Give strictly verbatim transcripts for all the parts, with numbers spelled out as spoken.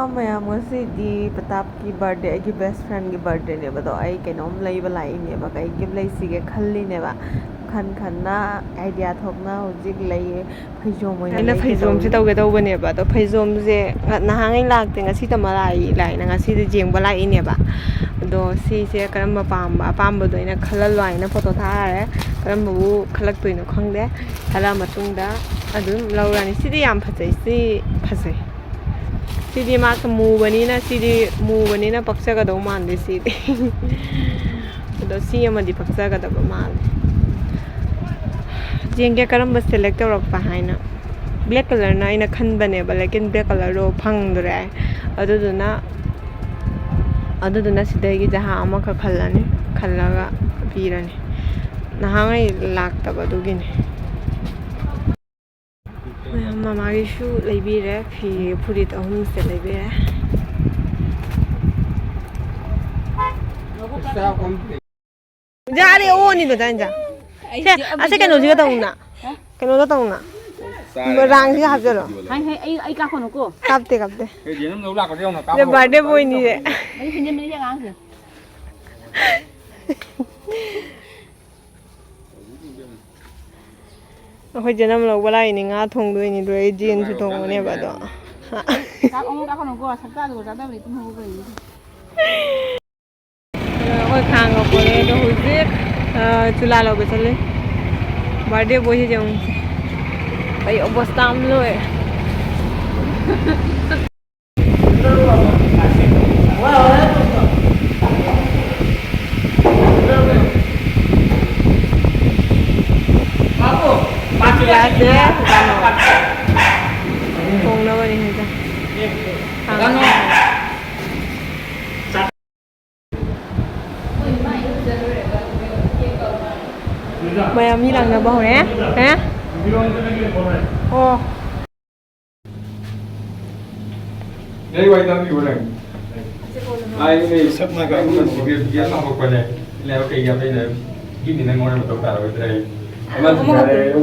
ꯃꯌꯥꯝ, ꯉꯁꯤꯗꯤ ꯄ꯭ꯔꯇꯥꯞꯀꯤ ꯕꯥꯔꯗꯦ, ꯑꯩꯒꯤ ꯕꯦꯁ ꯐ꯭ꯔꯦꯟꯒꯤ ꯕꯥꯔꯗꯦꯅꯦꯕ꯫ ꯑꯗꯣ ꯑꯩ ꯀꯩꯅꯣꯝ ꯂꯩꯕ ꯂꯥꯛꯏꯅꯦꯕ꯫ ꯀꯩ ꯒꯤꯐ ꯂꯩꯁꯤꯒꯦ ꯈꯜꯂꯤꯅꯦꯕ꯫ ꯈꯟ ꯈꯟꯅ ꯑꯥꯏꯗꯤꯌꯥ ꯊꯣꯛꯅ ꯍꯧꯖꯤꯛ ꯂꯩꯌꯦ꯫ ꯐꯩꯖꯣꯝ ꯑꯣꯏꯅ ꯑꯩꯅ ꯂꯩꯒꯦ ꯐꯩꯖꯣꯝꯁꯦ ꯇꯧꯕꯅꯦ꯫ ꯇꯧꯒꯦ ꯇꯧꯕꯅꯦꯕ꯫ ꯑꯗꯣ ꯐꯩꯖꯣꯝꯁꯦ ꯉ-, ꯅꯍꯥꯟꯉꯩ ꯂꯥꯛꯇꯦ, ꯉꯁꯤꯇ ꯂꯥꯛꯏ, ꯂꯥꯛꯏꯅ ꯉꯁꯤꯗꯤ ꯌꯦꯡꯕ ꯂꯥꯛꯏꯅꯦꯕ꯫ ꯑꯗꯣ ꯁꯤꯁꯦ ꯀꯔꯝꯕ ꯄꯥꯝꯕ, ꯑꯄꯥꯝꯕꯗꯣ ꯑꯩꯅ ꯈꯜꯍꯜꯂꯣ ꯍꯥꯏꯅ ꯐꯣꯇꯣ ꯊꯥꯔꯦ꯫ ꯀꯔꯝꯕꯕꯨ ꯈꯜꯂꯛꯇꯣꯏꯅꯣ ꯈꯪꯗꯦ꯫ ꯈꯜꯂ ꯃꯇꯨꯡꯗ ꯑꯗꯨꯝ ꯂꯧꯔꯅꯤ꯫ ꯁꯤꯗꯤ ꯌꯥꯝ ꯐꯖꯩ꯫ ꯁꯤ ꯐꯖꯩ꯫ ꯁꯤꯗꯤ ꯃꯥꯁꯨ ꯃꯨꯕꯅꯤꯅ, ꯁꯤꯗꯤ ꯃꯨꯕꯅꯤꯅ ꯄꯛꯆꯒꯗꯧ ꯃꯥꯟꯗꯦ ꯁꯤꯗꯤ꯫ ꯑꯗꯣ ꯁꯤ ꯑꯃꯗꯤ ꯄꯛꯆꯒꯗꯕ ꯃꯥꯜꯂꯦ꯫ ꯌꯦꯡꯒꯦ ꯀꯔꯝꯕ ꯁꯦꯂꯦꯛ ꯇꯧꯔꯛꯄ ꯍꯥꯏꯅ꯫ ꯕ꯭ꯂꯦꯛ ꯀꯂꯔꯅ ꯑꯩꯅ ꯈꯟꯕꯅꯦꯕ, ꯂꯦꯀꯤꯟ ꯕ꯭ꯂꯦꯛ ꯀꯂꯔꯗꯣ ꯐꯪꯗ꯭ꯔꯦ꯫ ꯑꯗꯨꯗꯨꯅ, ꯑꯗꯨꯗꯨꯅ ꯁꯤꯗꯒꯤ ꯖꯍꯥ ꯑꯃꯈꯛ ꯈꯜꯂꯅꯤ꯫ ꯈꯜꯂꯒ ꯄꯤꯔꯅꯤ꯫ ꯅꯍꯥꯟꯉꯩ ꯂꯥꯛꯇꯕ ꯑꯗꯨꯒꯤꯅꯤ꯫ ꯃꯌꯥꯝ ꯃꯃꯥꯒꯤꯁꯨ ꯂꯩꯕꯤꯔꯦ, ꯐꯤ ꯐꯨꯔꯤꯠ ꯑꯍꯨꯝꯁꯦ ꯂꯩꯕꯤꯔꯦ꯫ ꯌꯥꯔꯦ, ꯑꯣꯅꯤꯗꯣ ꯆꯥꯏꯟ ꯆꯥ꯫ ꯁꯦ, ꯑꯁꯦ ꯀꯩꯅꯣꯁꯤꯒ ꯇꯧꯅ꯫ ꯀꯩꯅꯣꯗ ꯇꯧꯅ꯫ ꯔꯥꯡꯁꯤꯒ ꯍꯥꯞꯆꯜꯂꯣ꯫ ꯍꯥꯏ, ꯍꯥꯏ, ꯑꯩ, ꯑꯩ ꯀꯥꯞꯀꯅꯨꯀꯣ꯫ ꯀꯥꯞꯇꯦ, ꯀꯥꯞꯇꯦ꯫ ꯀꯩꯗꯤ ꯑꯗꯨꯝ ꯂꯧ ꯂꯥꯛꯄꯗꯤ ꯌꯧꯅ ꯁꯦ ꯀꯥꯞꯄ ꯕꯥꯔꯗꯦ ꯕꯣꯏꯅꯤꯁꯦ꯫ ꯑꯩ ꯍꯦꯟꯖꯟꯕꯅꯤ ꯑꯉꯥꯡꯁꯦ꯫ ꯑꯩꯈꯣꯏ ꯖꯅꯝ ꯂꯧꯕ ꯂꯥꯛꯏꯅꯦ, ꯉꯥ ꯊꯣꯡꯗꯣꯏꯅꯤꯗꯣ, ꯑꯩ ꯖꯦꯟꯁꯨ ꯊꯣꯡꯉꯅꯦꯕ ꯑꯗꯣ꯫ ꯆꯥꯛ ꯑꯃꯨꯛ ꯀꯥꯈꯠꯂꯨꯀꯣ, ꯁꯛꯇꯥꯗꯨꯒ ꯆꯥꯗꯕꯅꯤ ꯇꯨꯝ ꯍꯧꯒꯠꯄ ꯌꯦꯡꯉꯨ꯫ ꯑꯩꯈꯣꯏ ꯈꯥꯡꯒ ꯄꯣꯔꯛꯑꯦ ꯑꯗꯣ ꯍꯧꯖꯤꯛ, ꯑ, ꯆꯨꯂꯥ ꯂꯧꯕ ꯆꯠꯂꯤ꯫ ꯕꯥꯔꯗꯦ ꯕꯣꯏꯁꯦ ꯌꯦꯡꯉꯨꯁꯦ꯫ ꯑꯩ ꯑꯣꯕꯁꯇꯥ ꯑꯃ ꯂꯣꯏꯔꯦ꯫ ꯆꯨꯂꯥꯁꯦ ꯀꯩꯅꯣ ꯊꯣꯡꯅꯕꯅꯤ ꯍꯥꯏꯗ꯫ ꯃꯌꯥꯝ ꯃꯤ ꯂꯥꯛꯅꯕ ꯍꯧꯔꯦ꯫ ꯍꯦ? ꯑꯣ꯫ ꯑꯩ ꯋꯥꯔꯤ ꯇꯥꯕꯤꯌꯨ ꯅꯪ꯫ ꯑꯩ ꯁꯛ ꯃꯥꯏ ꯄꯥꯛꯄ ꯁꯤꯒꯦ ꯕꯤ ꯑꯦꯁ ꯍꯥꯄꯛꯄꯅꯦ꯫ ꯂꯥꯏꯕꯛ ꯀꯩ ꯌꯥꯝ ꯂꯩꯅ ꯒꯤꯅꯤ ꯅꯪ ꯋꯥꯔꯤ ꯃꯊꯧ ꯇꯥꯔꯣꯏꯗ꯭ꯔꯦ꯫ ꯑꯃ ꯑꯃ ꯊꯤꯔꯦ꯫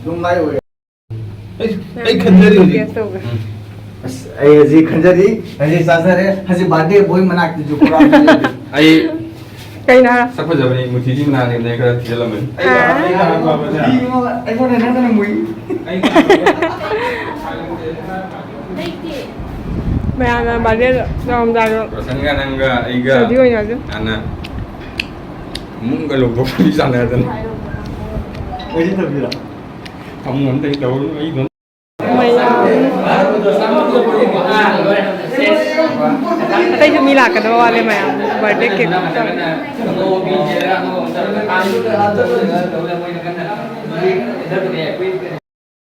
ꯅꯨꯡꯉꯥꯏ ꯑꯣꯏ꯫ ꯑꯩ, ꯑꯩ ꯈꯟꯖꯔꯤ ꯍꯧꯖꯤꯛ꯫ ꯒꯦꯁ ꯇꯧꯒꯦ꯫ ꯎꯝ꯫ ꯑꯁ, ꯑꯩ ꯍꯧꯖꯤꯛ ꯈꯟꯖꯔꯤ, ꯍꯧꯖꯤꯛ ꯆꯥꯖꯔꯦ, ꯍꯧꯖꯤꯛ birthday boy ꯃꯅꯥꯛꯇꯁꯨ ꯄꯨꯔꯥ ꯍꯧꯖꯤꯛ꯫ ꯑꯩ ꯀꯩꯅꯣ ꯍꯥꯏꯔꯣ? ꯁꯛ ꯐꯖꯕꯅꯤ, ꯃꯨꯊꯤꯗꯤ ꯃꯅꯥꯅꯦ, ꯅꯣꯏ ꯈꯔ ꯊꯤꯖꯤꯜꯂꯝꯃꯅꯤ꯫ ꯑꯩ ꯑꯥ꯫ ꯑꯩ ꯍꯥꯟꯅ ꯄꯥꯝꯕꯁꯦ꯫ ꯑꯩꯉꯣꯟꯗ, ꯑꯩꯉꯣꯟꯗ ꯅꯪꯅ ꯃꯨꯏ꯫ ꯑꯩ ꯃꯌꯥꯝꯅ birthday ꯇꯧꯔꯝꯗꯥꯏꯗꯣ ꯔꯣꯁꯟꯒ ꯅꯪꯒ ꯑꯩꯒ ꯁꯧꯗꯤ ꯑꯣꯏꯅꯁꯦ꯫ ꯍꯥꯟꯅ ꯏꯃꯨꯡꯒ ꯂꯧꯊꯣꯛꯄꯗꯤ ꯆꯥꯟꯅꯗꯅ꯫ ꯑꯩꯁꯨ ꯇꯧꯕꯤꯔꯣ? ꯑꯃꯨꯛ ꯑꯝꯇ ꯇꯧꯔꯨ, ꯑꯩ ꯑꯗꯨꯝ꯫ ꯃꯌꯥꯝ꯫ ꯑꯇꯩꯁꯨ ꯃꯤ ꯂꯥꯛꯀꯗꯕ ꯋꯥꯠꯂꯦ ꯃꯌꯥꯝ꯫ Birthday cake ꯇꯧ꯫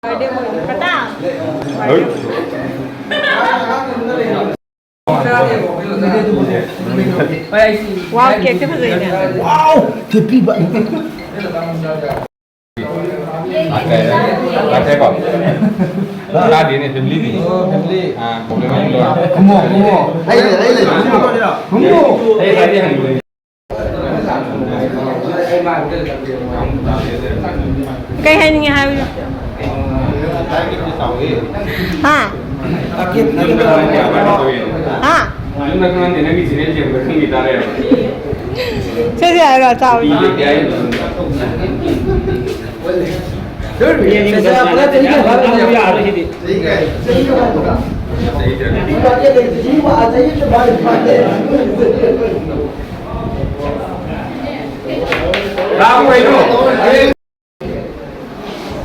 Birthday boy꯫ ꯀꯇꯥ꯫ ꯍꯣꯏ꯫ Wow, cake ꯁꯦ ꯐꯖꯩꯅꯦ꯫ Wow, ꯊꯦꯠꯄꯤꯕ꯫ ꯂꯥꯛꯈ꯭ꯔꯦꯀꯣ? ꯆꯥꯗꯦꯅꯦ, family ꯗꯤ꯫ ꯑꯣ, family꯫ ꯑꯥ, problem ꯑꯃ ꯂꯣꯏꯔꯦ꯫ ꯈꯨꯝꯃꯣ, ꯈꯨꯝꯃꯣ꯫ ꯑꯩ ꯂꯩ, ꯑꯩ ꯂꯩ, ꯈꯨꯝꯃꯣ꯫ ꯈꯨꯝꯃꯣ꯫ ꯑꯩ ꯉꯁꯥꯏꯗꯩ ꯍꯪꯕꯅꯦ꯫ ꯀꯩ ꯍꯥꯏꯅꯤꯡꯉꯦ ꯍꯥꯏꯌꯨ꯫ ꯍꯥ? ꯍꯥ? ꯌꯨꯝꯗ ꯈꯪꯍꯟꯗꯦ, ꯅꯪꯒꯤ channel ꯁꯦꯝꯕꯗ ꯈꯪꯈꯤ ꯇꯥꯔꯦ꯫ ꯁꯦ, ꯁꯦ ꯍꯥꯏꯔꯣ, ꯆꯥꯎ꯫ ꯄꯤꯒꯦ ꯍꯥꯏ꯫ ꯂꯥꯛꯑꯣ ꯀꯩꯅꯣ꯫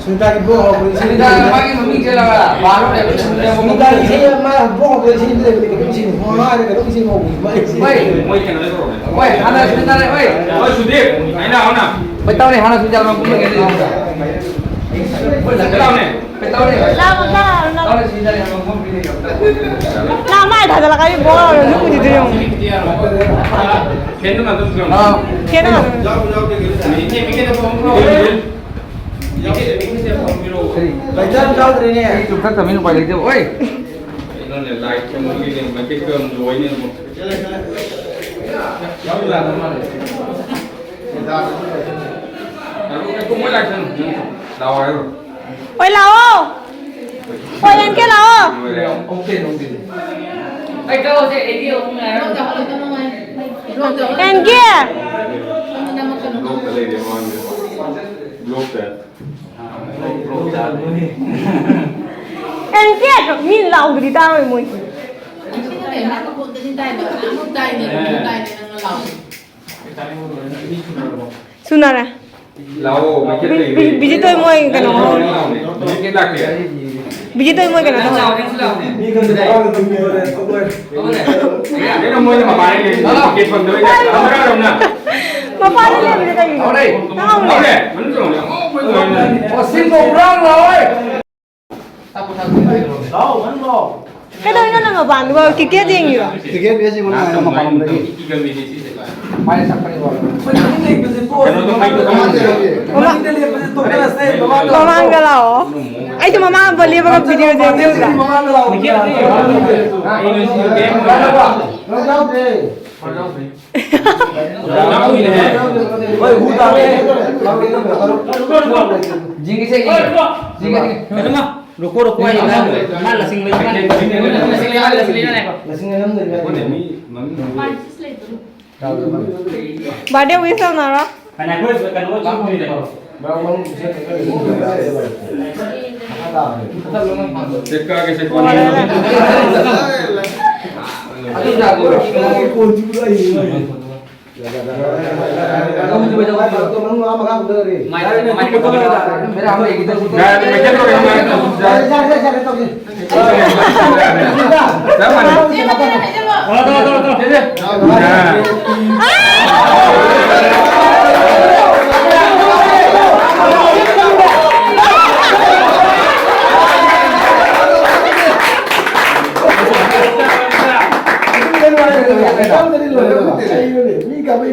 ꯁꯨꯅꯤꯇꯥꯒꯤ ꯕ꯭ꯂꯣꯛ ꯍꯧꯔꯛꯄꯗ ꯏꯁꯩ ꯁꯨꯅꯤꯇꯥꯒꯤ ꯂꯩꯕꯅꯦ꯫ ꯃꯥꯒꯤ ꯃꯃꯤꯡꯁꯦ ꯂꯧꯔ ꯕꯥꯔꯣ ꯂꯩꯕ ꯏꯁꯩ ꯂꯩꯕꯅꯦ꯫ ꯁꯨꯅꯤꯇꯥꯒꯤ ꯏꯁꯩ ꯑꯃ ꯕ꯭ꯂꯣꯛ ꯍꯧꯔꯛꯄꯗ ꯏꯁꯩ ꯂꯩꯕꯅꯦ꯫ ꯀꯩꯅꯣꯝ ꯏꯁꯩ ꯃꯉꯥꯔ ꯀꯩꯅꯣꯝ ꯏꯁꯩ ꯍꯧꯕꯅꯦ꯫ ꯃꯥꯒꯤ ꯏꯁꯩ꯫ ꯍꯣꯏ꯫ ꯃꯣꯏ ꯀꯩꯅꯣ ꯂꯩꯕ꯭ꯔꯣ? ꯍꯣꯏ, ꯍꯥꯟꯅ ꯁꯨꯅꯤꯇꯥ ꯂꯩ, ꯍꯣꯏ꯫ ꯍꯣꯏ, ꯁꯨꯗꯤꯞ, ꯑꯩꯅ ꯍꯧꯅ꯫ ꯍꯣꯏ, ꯇꯧꯔꯦ, ꯍꯥꯟꯅ ꯁꯨꯅꯤꯇꯥ ꯂꯩ, ꯃꯄꯨꯝ ꯂꯩꯒꯦ꯫ ꯍꯣꯏ, ꯂꯥꯛꯀꯦ ꯇꯧꯅꯦ꯫ ꯀꯩ ꯇꯧꯔꯦ? ꯂꯥꯛꯑꯣ, ꯂꯥꯛꯑꯣ, ꯂꯥꯛꯑꯣ꯫ ꯇꯧꯔꯦ, ꯁꯨꯅꯤꯇꯥ ꯂꯩ, ꯃꯄꯨꯝ ꯄꯤꯔꯒꯦ꯫ ꯂꯥꯛꯑꯣ, ꯃꯥꯏ ꯊꯥꯖꯤꯜꯂꯛꯀꯅꯤ, ꯕꯣꯔ ꯑꯣꯏꯔꯁꯨ ꯎꯗ꯭ꯔꯤꯗꯨ ꯌꯦꯡꯉꯨ꯫ ꯐꯦꯟꯗꯨ ꯉꯥꯛꯇꯪ ꯊꯝꯃꯣ꯫ ꯑꯥ꯫ ꯐꯦꯟꯗꯨ ꯉꯥꯛꯇꯪ꯫ ꯃꯤꯅꯤꯠ, ꯃꯤꯅꯤꯠ ꯑꯃ ꯐꯝꯃꯣ꯫ ꯀꯔꯤ? ꯆꯨꯞꯊꯠꯇꯕꯅꯤꯅ ꯎꯄꯥꯏ ꯂꯩꯇꯦ꯫ ꯑꯣꯏ! ꯀꯩꯅꯣꯅꯦ, ꯂꯥꯏ ꯈꯨꯔꯨꯝꯕꯒꯤꯅꯦ, ꯃꯩꯇꯩ ꯈꯨꯔꯨꯝꯕ ꯂꯣꯏꯅꯦ ꯑꯃꯨꯛ꯫ ꯂꯥꯛꯑꯣ ꯍꯥꯏꯔꯣ꯫ ꯍꯣꯏ, ꯂꯥꯛꯑꯣ꯫ ꯍꯣꯏ, ꯑꯦꯟ ꯀꯦ ꯂꯥꯛꯑꯣ꯫ Okay, okay. ꯑꯩ ꯇꯧꯔꯁꯦ, ꯑꯩꯗꯤ ꯑꯃꯨꯛ ꯉꯥꯏꯔꯣꯏ꯫ ꯑꯦꯟ ꯀꯦ꯫ ꯕ꯭ꯂꯣꯛꯇ ꯂꯩꯔꯦ ꯃꯥꯅꯦ꯫ ꯕ꯭ꯂꯣꯛꯇ꯫ ꯑꯦꯟ ꯀꯦ ꯃꯤ ꯂꯥꯎꯕꯗꯤ ꯇꯥꯔꯣꯏ ꯃꯣꯏ꯫ ꯁꯨꯅꯔꯦ꯫ ꯂꯥꯛꯑꯣ, ꯃꯩꯈꯦꯠ ꯕꯤ-, ꯂꯩꯔꯦ꯫ ꯕꯤ-, ꯕꯤꯖꯤꯠ ꯍꯣꯏ ꯃꯣꯏ ꯀꯩꯅꯣ ꯍꯧꯔꯦ꯫ ꯃꯩꯈꯦꯠ ꯂꯥꯛꯇꯦ꯫ ꯕꯤꯖꯤꯠ ꯍꯣꯏ ꯃꯣꯏ ꯀꯩꯅꯣ ꯇꯧꯍꯧꯔꯦ꯫ ꯀꯩꯅꯣ ꯃꯣꯏꯅ ꯃꯄꯥꯟꯗ ꯂꯩꯔꯤꯁꯦ ꯃꯩꯈꯦꯠ ꯐꯪꯗꯕꯩ ꯇꯥꯏꯞꯇ꯫ ꯃꯄꯥꯟꯗ ꯂꯩꯕꯁꯦ ꯀꯩꯒꯤꯅꯣ? ꯍꯧꯔꯦ꯫ ꯍꯧꯔꯦ꯫ ꯃꯅꯨꯡ ꯆꯪꯉꯣ꯫ ꯑꯣ, ꯁꯤꯡꯗꯣ ꯍꯨꯔꯥꯟ ꯂꯥꯛꯑꯣꯏ꯫ ꯀꯩꯗꯧꯔꯤꯅꯣ ꯅꯪ ꯃꯄꯥꯟꯗꯨꯕꯨ? ꯀ꯭ꯔꯤꯀꯦꯠ ꯌꯦꯡꯉꯤꯔꯣ? ꯀ꯭ꯔꯤꯀꯦꯠ ꯃꯦꯠꯆ ꯌꯦꯡꯉꯨ ꯂꯥꯛꯑꯦ ꯃꯄꯥꯟꯂꯣꯝꯗꯒꯤ꯫ ꯃꯥꯏ ꯆꯠꯄꯅꯤ ꯕꯣꯜ꯫ ꯃꯃꯥꯡꯗ ꯂꯥꯛꯑꯣ꯫ ꯑꯩꯁꯨ ꯃꯃꯥꯡꯗ ꯂꯦꯞꯄꯒ ꯚꯤꯗꯤꯑꯣ ꯌꯦꯡꯖꯕ꯭ꯔꯥ? ꯍꯣꯏ, ꯍꯨ ꯇꯥꯔꯦ꯫ ꯖꯤꯡꯒꯤꯁꯦ, ꯖꯤꯡꯒꯤꯁꯦ꯫ ꯀꯩꯅꯣꯃ, ꯔꯨꯀꯣ, ꯔꯨꯀꯣ, ꯑꯩ ꯉꯥꯡ-, ꯃꯥ ꯂꯁꯤꯡ ꯂꯩ, ꯃꯥ ꯂꯁꯤꯡ ꯂꯩ, ꯃꯥ ꯂꯁꯤꯡ ꯂꯩ, ꯃꯥ ꯂꯁꯤꯡ ꯂꯩ, ꯃꯥ ꯂꯁꯤꯡ ꯂꯩ꯫ ꯕꯥꯔꯗꯦ ꯋꯤꯁ ꯇꯧꯅꯔꯣ꯫ ꯀꯅꯥ ꯑꯩꯈꯣꯏ ꯀꯩꯅꯣ ꯆꯪꯉꯣꯏꯗ꯭ꯔꯣ? ꯆꯦꯛꯀꯥꯒꯦ, ꯆꯦꯛꯀꯥꯒꯦ꯫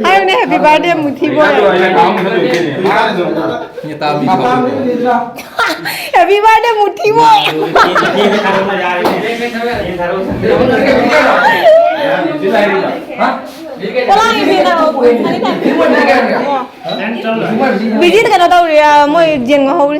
ꯍꯥꯏꯌꯨꯅꯦ, happy birthday ꯃꯨꯊꯤ boy꯫ Happy birthday ꯃꯨꯊꯤ boy꯫ ꯕꯤꯖꯤꯠ ꯀꯩꯅꯣ ꯇꯧꯔꯤ, ꯃꯣꯏ ꯌꯦꯟ ꯉꯧꯍꯧꯔꯤ꯫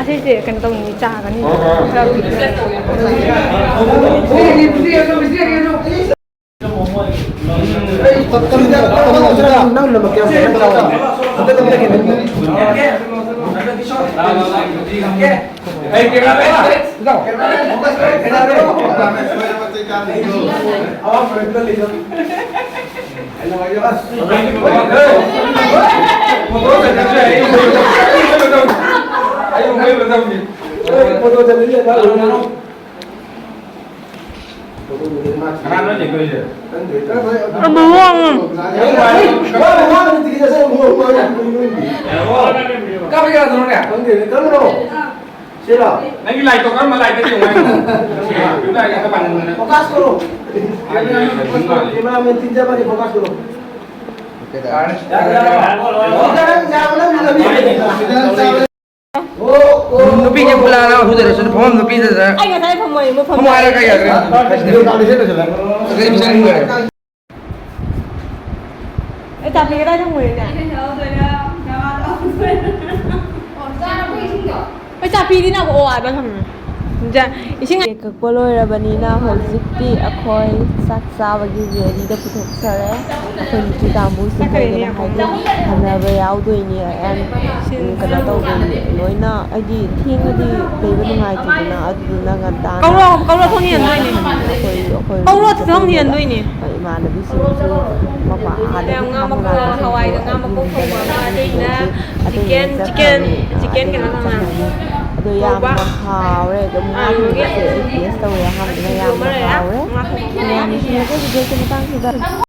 ꯑꯁꯤꯁꯦ ꯀꯩꯅꯣ ꯇꯧꯅꯤ, ꯆꯥꯒꯅꯤ꯫ ꯅꯪꯒꯤ ꯂꯥꯏꯠꯇꯣ ꯀꯔꯝꯕ ꯂꯥꯏꯠꯇ ꯌꯦꯡꯉꯣ ꯍꯥꯏꯅꯣ? ꯂꯥꯏꯠ ꯑꯝꯇ ꯄꯥꯟꯍꯟꯕꯅꯦ꯫ Focus करो। Cameraman तीन चार बार focus करो। ꯌꯥꯔꯦ, ꯌꯥꯔꯦ, ꯌꯥꯔꯦ꯫ ꯌꯥꯔꯦ, ꯌꯥꯔꯦ, ꯌꯥꯔꯦ꯫ ꯅꯨꯄꯤꯁꯦ ꯐꯨꯂꯥꯅ ꯍꯧꯖꯔꯁꯨ ꯐꯝꯐꯝ ꯅꯨꯄꯤꯗ ꯐꯝꯃꯣ ꯍꯥꯏꯔꯒ ꯀꯩ ꯌꯥꯗ꯭ꯔꯦ? ꯑꯗꯨꯗꯤ ꯃꯤꯁꯛ ꯍꯟꯈ꯭ꯔꯦ꯫ ꯑꯦ, ꯆꯥꯕꯤ ꯀꯗꯥꯏ ꯊꯝꯃꯨꯔꯦꯅꯦ? ꯑꯩ ꯆꯥꯕꯤꯗꯤ ꯅꯪ ꯑꯣ ꯑꯥꯗ ꯊꯝꯃꯦ꯫ ꯏꯁꯤꯡ ꯀꯦꯛ ꯀꯛꯄ ꯂꯣꯏꯔꯕꯅꯤꯅ ꯍꯧꯖꯤꯛꯇꯤ ꯑꯩꯈꯣꯏ ꯆꯥꯛ ꯆꯥꯕꯒꯤ ꯔꯦꯗꯤꯗ ꯄꯨꯊꯣꯛꯆꯔꯦ꯫ ꯑꯩꯈꯣꯏ ꯅꯨꯄꯤ ꯀꯥꯡꯕꯨꯁꯤꯡ ꯆꯠꯈ꯭ꯔꯦꯅꯦ ꯂꯩꯗꯅ ꯍꯥꯏꯗꯤ ꯑꯃꯨꯛ꯫ ꯈꯟꯅꯕ ꯌꯥꯎꯗꯣꯏꯅꯦ꯫ ꯑꯦꯟ ꯁꯤꯟ ꯀꯩꯅꯣ ꯁꯤꯟ ꯇꯧꯗꯣꯏꯅꯦ꯫ ꯂꯣꯏꯅ ꯍꯥꯏꯗꯤ ꯊꯦꯡꯉꯗꯤ ꯂꯩꯕ ꯅꯨꯡꯉꯥꯏꯇꯦꯗꯅ꯫ ꯑꯗꯨꯗꯨꯅ ꯉꯟꯇꯥꯅ ꯀꯧꯔꯣ, ꯀꯧꯔꯣ, ꯊꯣꯡ ꯍꯦꯟꯗꯣꯏꯅꯦ꯫ ꯑꯩꯈꯣꯏ, ꯑꯩꯈꯣꯏ ꯀꯧꯔꯣ, ꯊꯣꯡ ꯍꯦꯟꯗꯣꯏꯅꯦ꯫ ꯏꯃꯥꯟꯅꯕꯤꯁꯤꯡꯁꯨ ꯃꯄꯥꯟ ꯑꯥꯗꯒꯤ ꯃꯌꯥꯝ ꯉꯥ ꯃꯈꯣꯡ, ꯍꯋꯥꯏꯗ ꯉꯥ ꯃꯈꯣꯡ ꯊꯣꯡꯕ ꯑꯃ, ꯑꯗꯒꯤꯅ ꯑꯗꯨ ꯆꯤꯛꯀꯟ, ꯆꯤꯛꯀꯟ, ꯆꯤꯛꯀꯟ ꯀꯩꯅꯣ ꯇꯧꯅ ꯉꯧꯕ꯫ ꯌꯥꯝꯅ ꯍꯥꯎꯔꯦ꯫ ꯑꯗꯨꯝ ꯑꯗꯨꯗꯒꯤ ꯉꯥꯒꯤꯁꯦ ꯑꯩ ꯇꯦꯁ ꯇꯧꯔꯦ ꯑꯍꯥꯟꯕꯗ, ꯁꯤꯡꯖꯨ ꯑꯃ ꯌꯥꯝꯅ ꯂꯩꯔꯦ꯫ ꯍꯥꯎꯔꯦ꯫ ꯉꯥ ꯊꯣꯡꯕ ꯑꯃ ꯂꯩꯔꯦ꯫ ꯃꯌꯥꯝꯅ ꯁꯤꯡꯖꯨꯒꯤ ꯃꯇꯥꯡꯁꯤꯗ